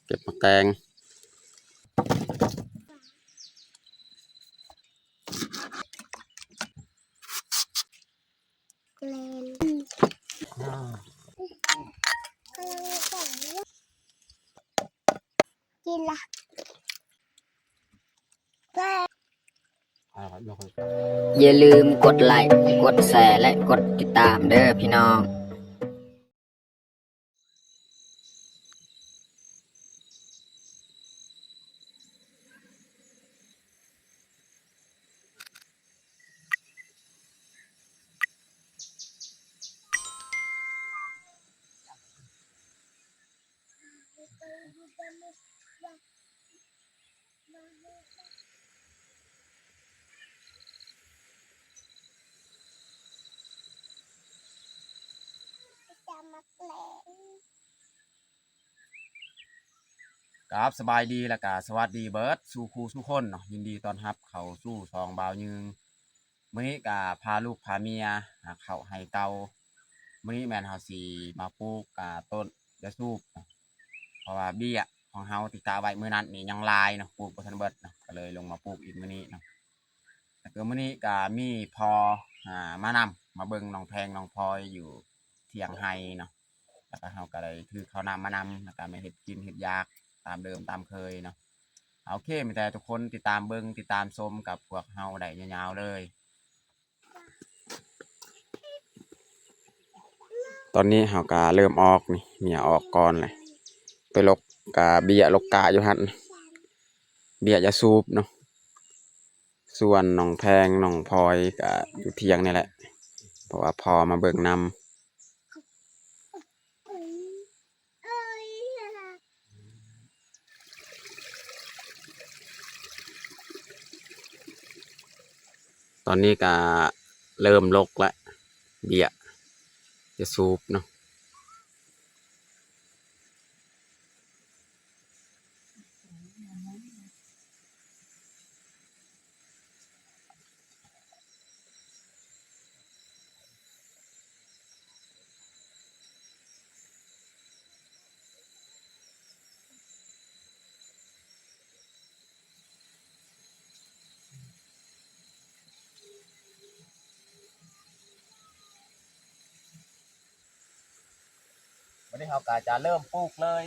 ເກັບໝາກແຕງ ກິນລະ. ຢ່າລືມກົດໄລ້ ກົດແຊ ແລະ ກົດຕິດຕາມເດີພີ່ນ້ອງ. ກາບສະບາຍດີ ແລະກະສະຫວັດດີເບີດສູ່ຄູ່ສູ່ຄົນເນາະ, ຍິນດີຕ້ອນຮັບເຂົ້າສູ່ຊ່ອງບ່າວຍືງ. ມື້ນີ້ກະພາລູກພາເມຍຫາເຂົ້າໄຮ່ເກົ່າ. ມື້ນີ້ແມ່ນເຮົາຊິມາປູກ ອ່າ ຕົ້ນຢາສູບເນາະ, ເພາະວ່າເບ້ຍຂອງເຮົາທີ່ກະໄວ້ມື້ນັ້ນນີ້ຍັງຫຼາຍເນາະ, ປູກບໍ່ທັນເບິດເນາະ, ກະເລີຍລົງມາປູກອີກມື້ນີ້ເນາະ. ແລ້ວກະມື້ນີ້ກະມີພໍ່ ອ່າ ມານຳ ມາເບິ່ງນ້ອງແພງນ້ອງພອຍຢູ່ຖຽງໄຮ່ເນາະ, ແລ້ວກະເຮົາກະໄດ້ຖືເຂົ້ານ້ຳມານຳ ແລ້ວກະມາເຮັດກິນເຮັດຢາກຕາມເດີມຕາມເຄີຍເນາະ. ໂອເຄ ມີແຕ່ທຸກຄົນຕິດຕາມເບິ່ງຕິດຕາມຊົມກັບພວກເຮົາໄດ້ຍາວໆເລີຍ. ຕອນນີ້ເຮົາກະເລີ່ມອອກນີ້ ເມຍອອກກ່ອນແຫຼະ, ໄປຫຼົກກະເບ້ຍຫຼົກກະຢູ່ຫັ້ນ ເບ້ຍຢາສູບເນາະ. ສ່ວນນ້ອງແພງນ້ອງພອຍກະຢູ່ຖຽງນີ້ແຫຼະ ເພາະວ່າພໍ່ມາເບິ່ງນຳ. ຕອນນີ້ກະເລີ່ມຫຼົກລະ ເບ້ຍຢາສູບເນາະ. ບາດນີ້ເຮົາກະຈະເລີ່ມປູກເລີຍ.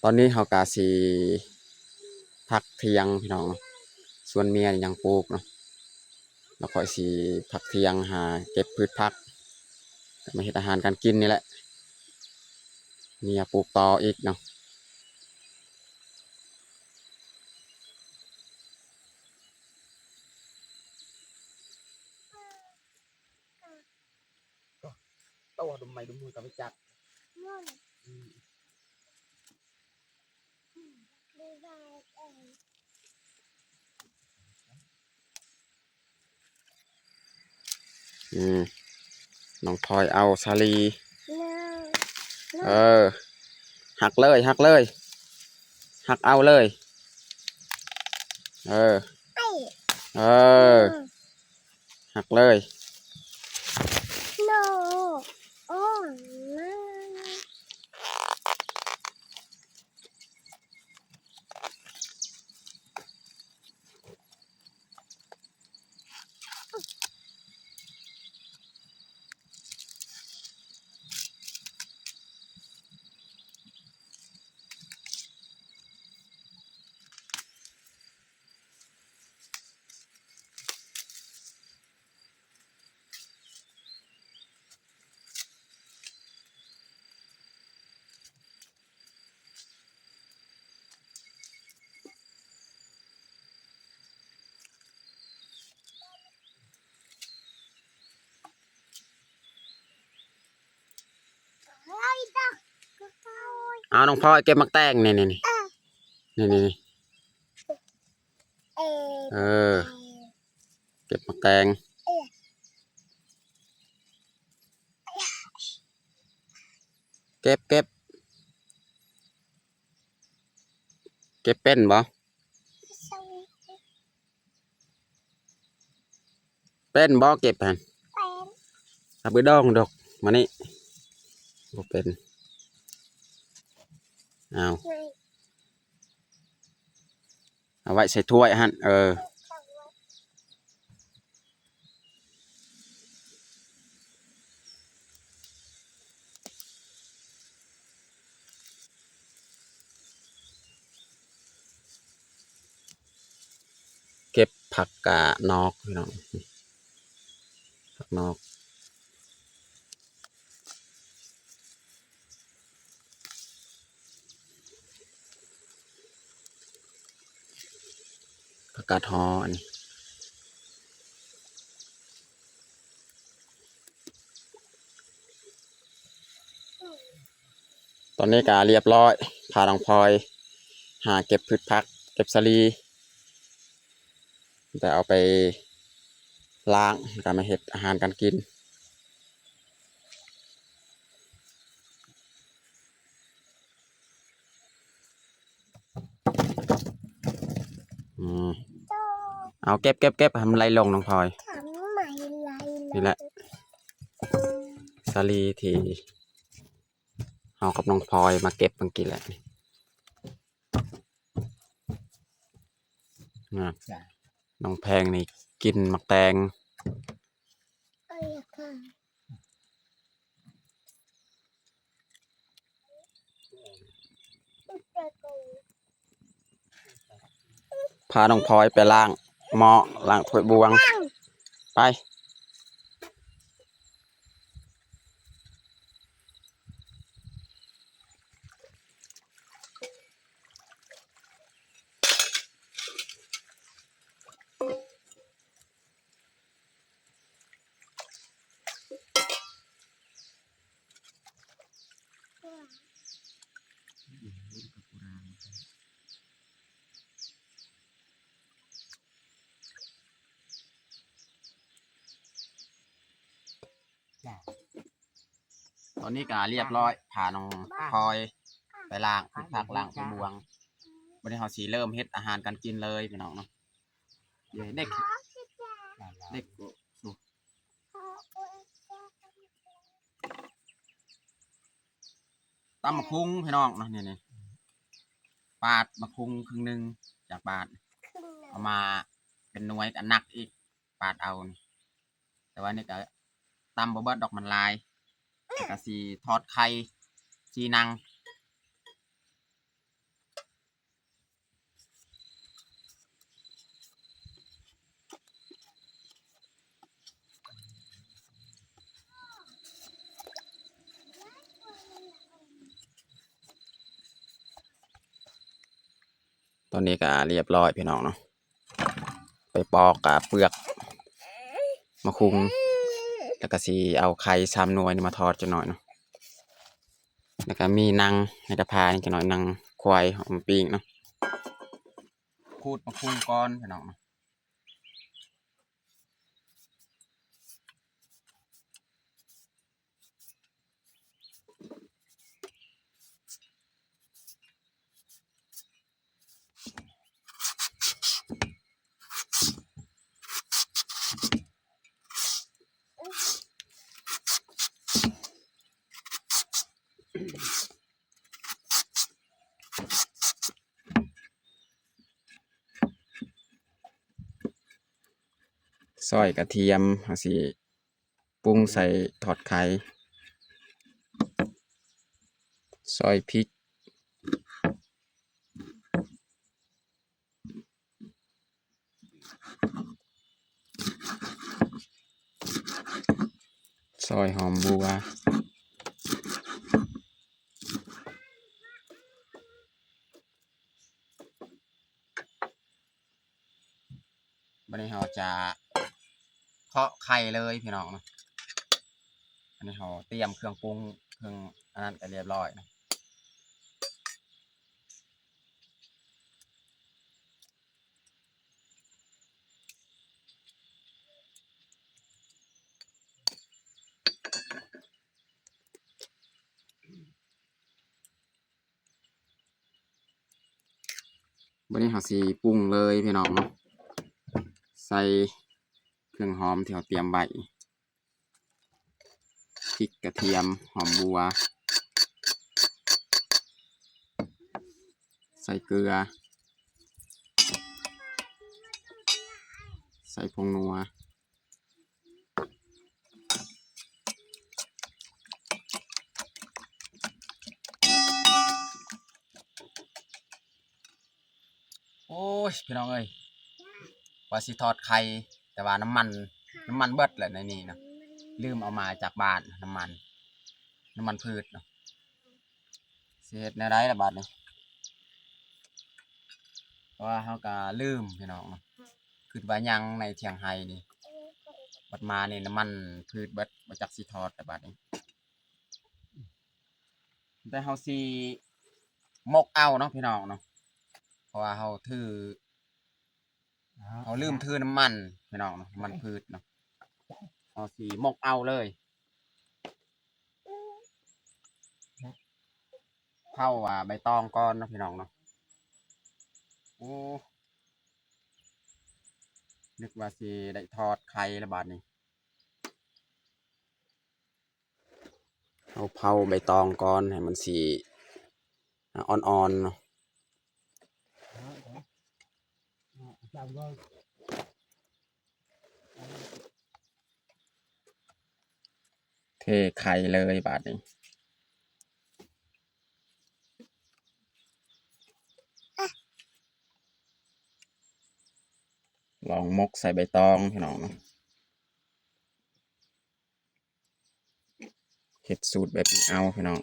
ຕອນນີ້ເຮົາກະຊິພັກທ່ຽງພີ່ນ້ອງເນາະ, ສ່ວນເມຍນີ້ຍັງປູກເນາະ, ແລ້ວຂ້ອຍຊິພັກທ່ຽງຫາເກັບພືດຜັກ ມາເຮັດອາຫານການກິນນີ້ແຫຼະ, ເມຍປູກຕໍ່ອີກເນາະ. ໂອ້ ດົມໄມ້ດົມມືກະໄປຈັກ. ອືມ ນ້ອງພອຍເອົາສາລີ. ເອີ ຫັກເລີຍ ຫັກເລີຍ. ຫັກເອົາເລີຍ. ເອີ ເອີ ຫັກເລີຍ. ເອົາ ນ້ອງພອຍເກັບໝາກແຕງ ນີ້ ນີ້ ນີ້ ນີ້ ນີ້ ນີ້ ເອີ ເກັບໝາກແຕງ ເກັບ ເກັບ ເກັບເປັນບໍ່? ເປັນບໍ່ເກັບຫັ້ນ? ເປັນ. ເອົາໄປດອງດອກ ມານີ້ ບໍ່ເປັນ. ເອົາ ເອົາໄວ້ໃສ່ຖ້ວຍຫັ້ນ ເອີ. ເກັບຜັກກາດນອກ ພີ່ນ້ອງ ຜັກນອກ. ຜັກກາດຫໍ່ອັນນີ້ ຕອນນີ້ກະລຽບລ້ອຍ ພານ້ອງພອຍຫາເກັບພືດຜັກ ເກັບສາລີ ແຕ່ເອົາໄປລ້າງ ແລ້ວກະມາເຮັດອາຫານການກິນ. ອືມ ເອົາເກັບ ເກັບ ເກັບ ໃຫ້ມັນໄຫຼລົງ ນ້ອງພອຍ ນີ້ແຫຼະ ສາລີທີ່ເຮົາກັບນ້ອງພອຍມາເກັບເມື່ອກີ້ແຫຼະ. ນະ ນ້ອງແພງນີ້ກິນໝາກແຕງ ພານ້ອງພອຍໄປລ້າງໝໍ້ ລ້າງຖ້ວຍບ່ວງ ໄປ. ຕອນນີ້ກະລຽບລ້ອຍ ພານ້ອງພອຍໄປລ້າງພືດຜັກ ລ້າງຖ້ວຍບ່ວງ. ບັດນີ້ເຮົາຊິເລີ່ມເຮັດອາຫານການກິນເລີຍ ພີ່ນ້ອງເນາະ. ເດັກ ເດັກ ຕຳບັກຫຸ່ງ ພີ່ນ້ອງເນາະ ນີ້ ນີ້ ປາດບັກຫຸ່ງເຄິ່ງໜຶ່ງ ຈາກບາດ ເອົາມາເປັນໜ່ວຍກະໜັກອີກ ປາດເອົານີ້ ແຕ່ວ່ານີ້ກະຕຳບໍ່ເບິດດອກ ມັນຫຼາຍ ແລ້ວກະຊິທອດໄຂ່ ຊິນັ່ງ. ຕອນນີ້ກະລຽບລ້ອຍ ພີ່ນ້ອງເນາະ ໄປປອກກະເປືອກມະຄຸງ ແລ້ວກະຊິເອົາໄຂ່ສາມໜ່ວຍນີ້ມາທອດຈັກໜ້ອຍເນາະ. ແລ້ວກະມີໜັງໃນກະພານີ້ຈັກໜ້ອຍ ໜັງຄວາຍເອົາມາປີ້ງເນາະ. ຂູດມະຄຸງກ່ອນ ພີ່ນ້ອງເນາະ. ຕ ຊອຍກະທຽມ ເຮົາຊິປຸງໃສ່ທອດໄຂ່ ຊອຍພິກ ຊອຍຫອມບົ່ວ. ບັດນີ້ເຮົາຈະເຄາະໄຂ່ເລີຍພີ່ນ້ອງເນາະ. ອັນນີ້ເຮົາຕຽມເຄື່ອງປຸງ ເຄື່ອງອັນນັ້ນກໍລຽບຮ້ອຍເນາະ. ບັດນີ້ເຮົາຊິປຸງເລີຍພີ່ນ້ອງເນາະ ໃສ່ເຄື່ອງຫອມທີ່ເຮົາຕຽມໄວ້ ພິກ ກະທຽມ ຫອມບົ່ວ ໃສ່ເກືອ ໃສ່ຜົງນົວ. ໂອ້ຍ ພີ່ນ້ອງເອີຍ ວ່າຊິທອດໄຂ່ ແຕ່ວ່ານ້ຳມັນ ນ້ຳມັນເບິດແຫຼະໃນນີ້ນະ ລືມເອົາມາຈາກບ້ານ ນ້ຳມັນ ນ້ຳມັນພືດເນາະ. ຊິເຮັດແນວໃດລະບາດນີ້ ເພາະວ່າເຮົາກະລືມພີ່ນ້ອງເນາະ ຄິດວ່າຍັງໃນຖຽງໄຮ່ນີ້ ບັດມານີ້ນ້ຳມັນພືດເບິດ ບໍ່ຈັກຊິທອດລະບາດນີ້. ແຕ່ເຮົາຊິໝົກເອົາເນາະພີ່ນ້ອງເນາະ ເພາະວ່າເຮົາຖື ເຮົາລືມຖືນ້ຳມັນພີ່ນ້ອງເນາະ ນ້ຳມັນພືດເນາະ ເຮົາຊິໝົກເອົາເລີຍ. ເຜົາ ອ່າ ໃບຕອງກ່ອນເນາະພີ່ນ້ອງເນາະ. ໂອ້ ນຶກວ່າຊິໄດ້ທອດໄຂ່ລະບາດນີ້. ເຮົາເຜົາໃບຕອງກ່ອນໃຫ້ມັນຊິ ອ່າ ອ່ອນໆເນາະ. ເທໄຂ່ເລີຍບາດນີ້ ລອງໝົກໃສ່ໃບຕອງພີ່ນ້ອງເນາະ. ເຮັດສູດແບບນີ້ເອົາພີ່ນ້ອງ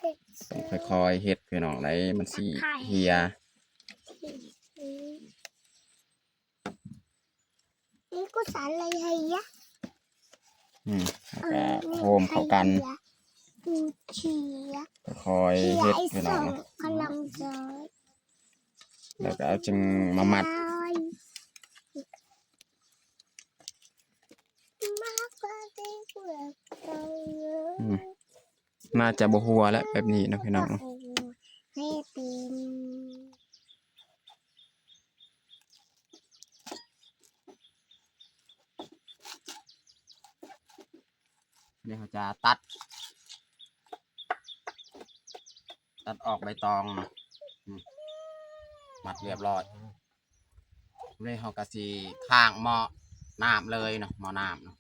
ເຮັດສູດ ຕ້ອງຄ່ອຍໆເຮັດພີ່ນ້ອງ ໄດ້ມັນຊິເຫ່ຍ. ນີ້ກໍສານໄລເຫ່ຍ ອືມ ແລ້ວກໍໂຮມເຂົ້າກັນ ຄ່ອຍໆເຮັດພີ່ນ້ອງເນາະ ແລ້ວກໍເອົາຈຶ່ງມາມັດ. ອືມ ໜ້າຈະບໍ່ຮົ່ວແຫຼະແບບນີ້ເນາະພີ່ນ້ອງເນາະ. ນີ້ເຮົາຈະຕັດ ຕັດອອກໃບຕອງເນາະ ອືມ ມັດລຽບຮ້ອຍ. ນີ້ເຮົາກະຊິຂ້າງໝໍ້ນ້ຳເລີຍເນາະ ໝໍ້ນ້ຳເນາະ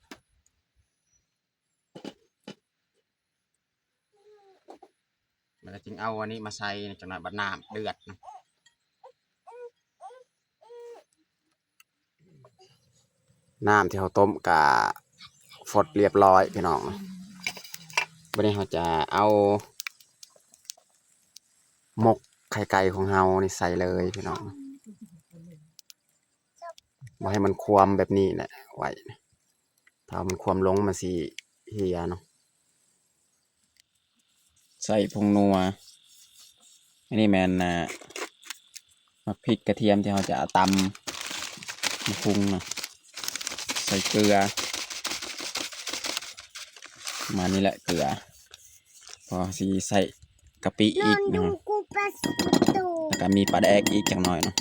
ແລ້ວກະຈຶ່ງເອົາອັນນີ້ມາໃສ່ ຈັກໜ້ອຍບັດນ້ຳເດືອດເນາະ. ນ້ຳທີ່ເຮົາຕົ້ມກະຟົດລຽບຮ້ອຍພີ່ນ້ອງ. ບັດນີ້ເຮົາຈະເອົາໝົກໄຂ່ໄກ່ຂອງເຮົານີ້ໃສ່ເລີຍພີ່ນ້ອງ ບໍ່ໃຫ້ມັນຄວາມແບບນີ້ແຫຼະໄວ້ ຖ້າມັນຄວາມລົງມັນຊິເຫ່ຍເນາະ. ໃສ່ຜົງນົວ ອັນນີ້ແມ່ນ ອ່າ ໝາກພິກກະທຽມທີ່ເຮົາຈະເອົາຕຳມາປຸງເນາະ ໃສ່ເກືອ ປະມານນີ້ແຫຼະເກືອ ເພາະຊິໃສ່ກະປິອີກເນາະ ແລ້ວກະມີປາແດກອີກຈັກໜ້ອຍເນາະ.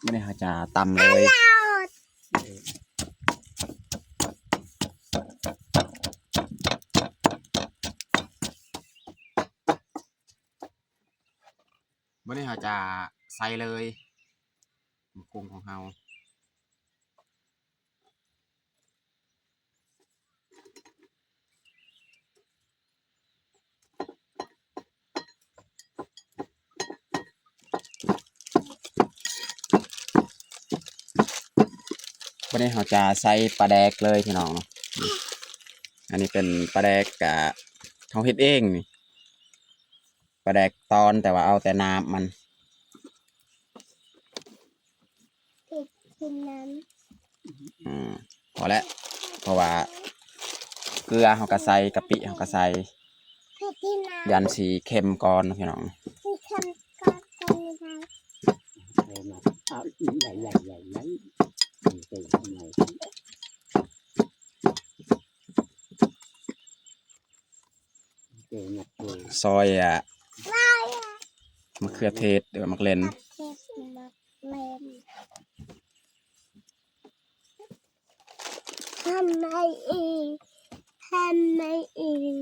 ບັດນີ້ເຮົາຈະຕຳເລີຍ. ບັດນີ້ເຮົາຈະ ໃສ່ເລີຍ ໝາກຫຸ່ງຂອງເຮົາ. ບັດນີ້ເຮົາຈະໃສ່ປາແດກເລີຍພີ່ນ້ອງເນາະ. ອັນນີ້ເປັນປາແດກ ກະເຮົາເຮັດເອງນີ້ ປາແດກຕອນ ແຕ່ວ່າເອົາແຕ່ນ້ຳມັນ ເຜັດຂຶ້ນນັ້ນ ອືມ ພໍແລ້ວ ເພາະວ່າເກືອເຮົາກໍໃສ່ ກະປິເຮົາກໍໃສ່ ເຜັດຂຶ້ນນັ້ນ ຢ້ານຊິເຄັມກ່ອນເນາະພີ່ນ້ອງ. ຊິເຄັມກ່ອນ ເອົາ ໃຫຍ່ໆໆໆ ເອົາ ເອົາ ເອົາ ຊອຍ ອ່າ ມະເຂືອເທດ ຫຼືວ່າໝາກເລັ່ນ ມະເຂືອເທດ ໝາກເລັ່ນ ທຳໄມອີກ ທຳໄມອີກ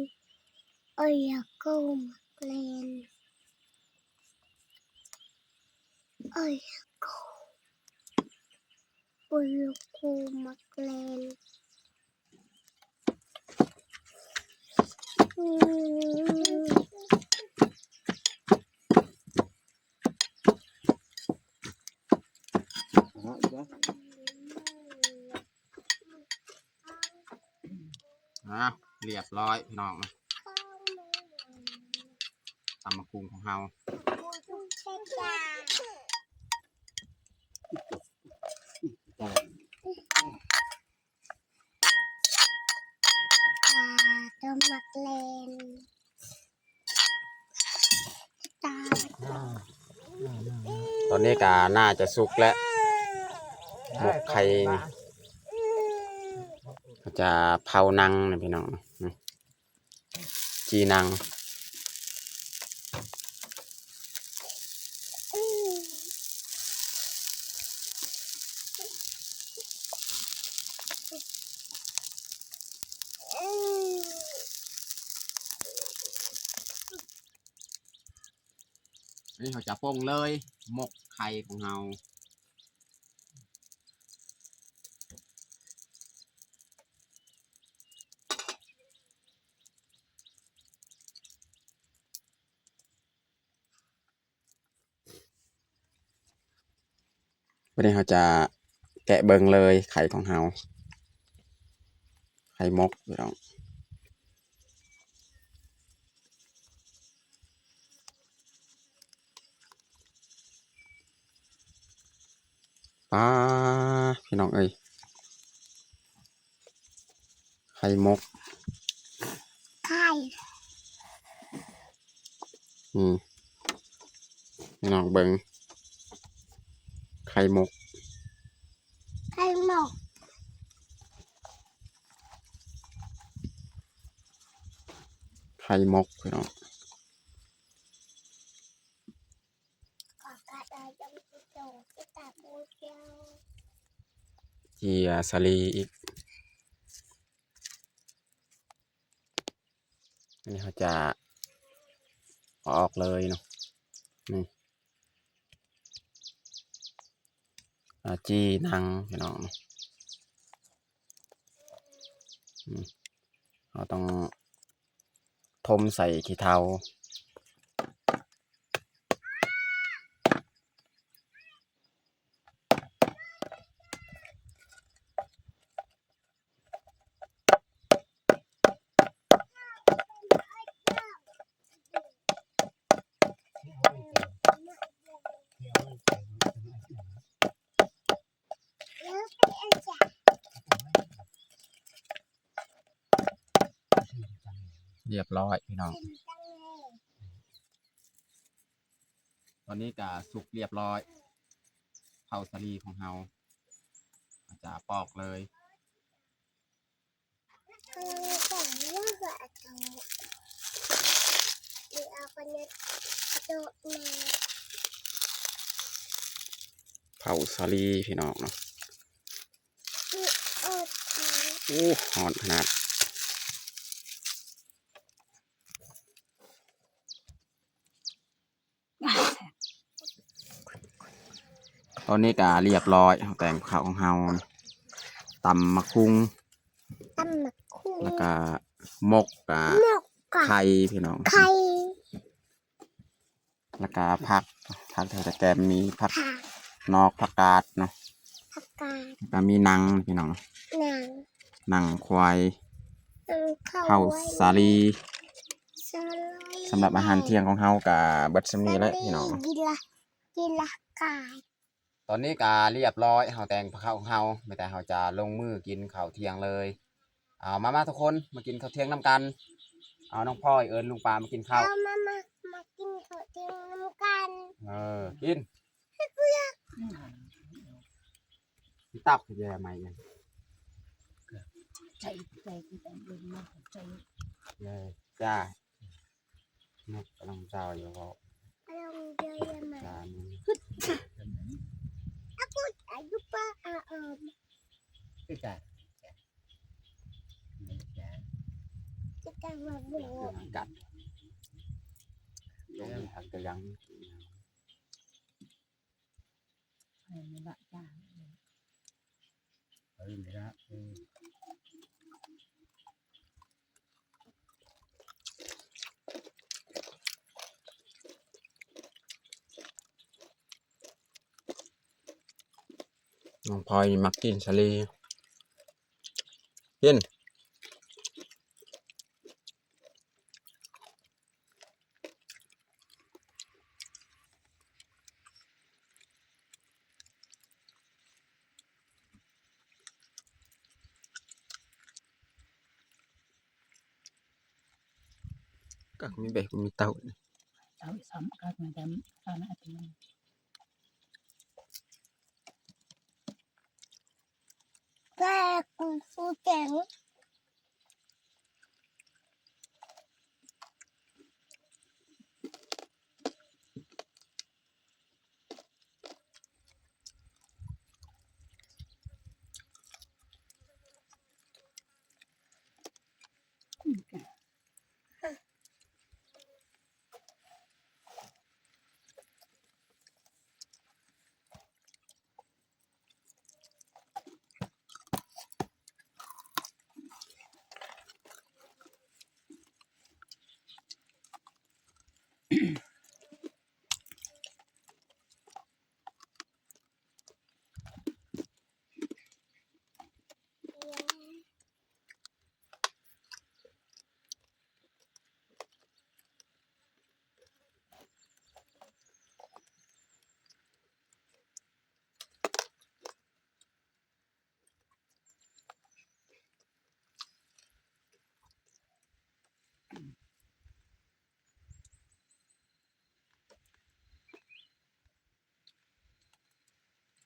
ໂອຢາໂກ ໝາກເລັ່ນ ໂອຢາໂກ ໂອຢາໂກ ໝາກເລັ່ນ. ອ່າ ລຽບຮ້ອຍພີ່ນ້ອງ ຕຳໝາກຫຸ່ງຂອງເຮົາ. ອ່າ ຕົ້ນໝາກເລັ່ນ ຕາ ຕອນນີ້ກໍໜ້າຈະສຸກແລ້ວ ໝົກໄຂ່ນີ້ ຈະເຜົາໜັງນະພີ່ນ້ອງ. ຈີ່ໜັງ ນີ້ເຮົາຈະປົງເລີຍ ໝົກໄຂ່ຂອງເຮົາ. ວັນນີ້ເຮົາຈະແກະເບິ່ງເລີຍ ໄຂ່ຂອງເຮົາ ໄຂ່ໝົກພີ່ນ້ອງ. ປາ ພີ່ນ້ອງເອີຍ ໄຂ່ໝົກ ໄຂ່ ອືມ ພີ່ນ້ອງເບິ່ງ ໄຂ່ໝົກ ໄຂ່ໝົກ ໄຂ່ໝົກ ພີ່ນ້ອງ. ຈີ່ສາລີອີກ ອັນນີ້ເຮົາຈະເອົາອອກເລີຍເນາະ ນີ້ ອາ ຈີ່ໜັງ ພີ່ນ້ອງ ອືມ ເຮົາຕ້ອງຖົມໃສ່ຂີ້ເຖົ້າ. ລຽບຮ້ອຍພີ່ນ້ອງ ຕອນນີ້ກະສຸກລຽບຮ້ອຍ ເຜົາສາລີຂອງເຮົາ ເຮົາຈະປອກເລີຍ. ເຜົາສາລີພີ່ນ້ອງເນາະ ໂອ້ ຮ້ອນຂະໜາດ. ອ່າ ແຊບ ຕອນນີ້ກະລຽບຮ້ອຍ ເຮົາແຕ່ງເຂົ້າຂອງເຮົາ ຕຳໝາກຫຸ່ງ ຕຳໝາກຫຸ່ງ ແລ້ວກະໝົກກະ ໝົກກະ ໄຂ່ພີ່ນ້ອງ ໄຂ່ ແລ້ວກະຜັກ ຜັກທີ່ເຮົາຈະແກມມີຜັກ ຜັກ ນອກ ຜັກກາດເນາະ ຜັກກາດ ແລ້ວກະມີໜັງພີ່ນ້ອງ ໜັງ ໜັງຄວາຍ ໜັງຄວາຍ ເຂົ້າສາລີ ສາລີ ສຳລັບອາຫານທ່ຽງຂອງເຮົາກະເບິດສ່ຳນີ້ແຫຼະພີ່ນ້ອງ ກິນລະ ກິນລະກາຍ. ຕອນນີ້ກະລຽບຮ້ອຍ ເຮົາແຕ່ງເຂົ້າຂອງເຮົາ ມີແຕ່ເຮົາຈະລົງມືກິນເຂົ້າທ່ຽງເລີຍ. ເອົາ ມາ ມາທຸກຄົນ ມາກິນເຂົ້າທ່ຽງນຳກັນ. ເອົາ ນ້ອງພອຍເອີ້ນລຸງປາມາກິນເຂົ້າ ເອົາ ມາ ມາ ມາກິນເຂົ້າທ່ຽງນຳກັນ. ເອີ ກິນ ເຮັດບໍ່ຢາກ ຕັບແຍ່ໃໝ່ ໃສ່ ໃສ່ ໃສ່ ເອີ ຈ້າ. ນົກກຳລັງເຈົ້າຢູ່ເວົ້າ ກຳລັງເຈົ້າຢູ່ມາ ຈານ ອາກຸດ ອາຍຸປະ ອາເອີມ ຄືກັນ ຄືກັນວ່າບໍ່ ກັດ ລົງທາງກະຍັງ. ເອີ ນີ້ລະຈ້າ ເອີ ນີ້ລະ ເອີ ນ້ອງພອຍນີ້ມັກກິນສາລີ ກິນ. ກັກມີແບບ ມີເຕົ້າ ເຕົ້າຊ້ຳ ກັກມາດຳ ຕານອາຕິ ແຕ່ກູຄືເກັ່ງ.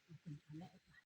ເອົາຂຶ້ນມາແລ້ວ.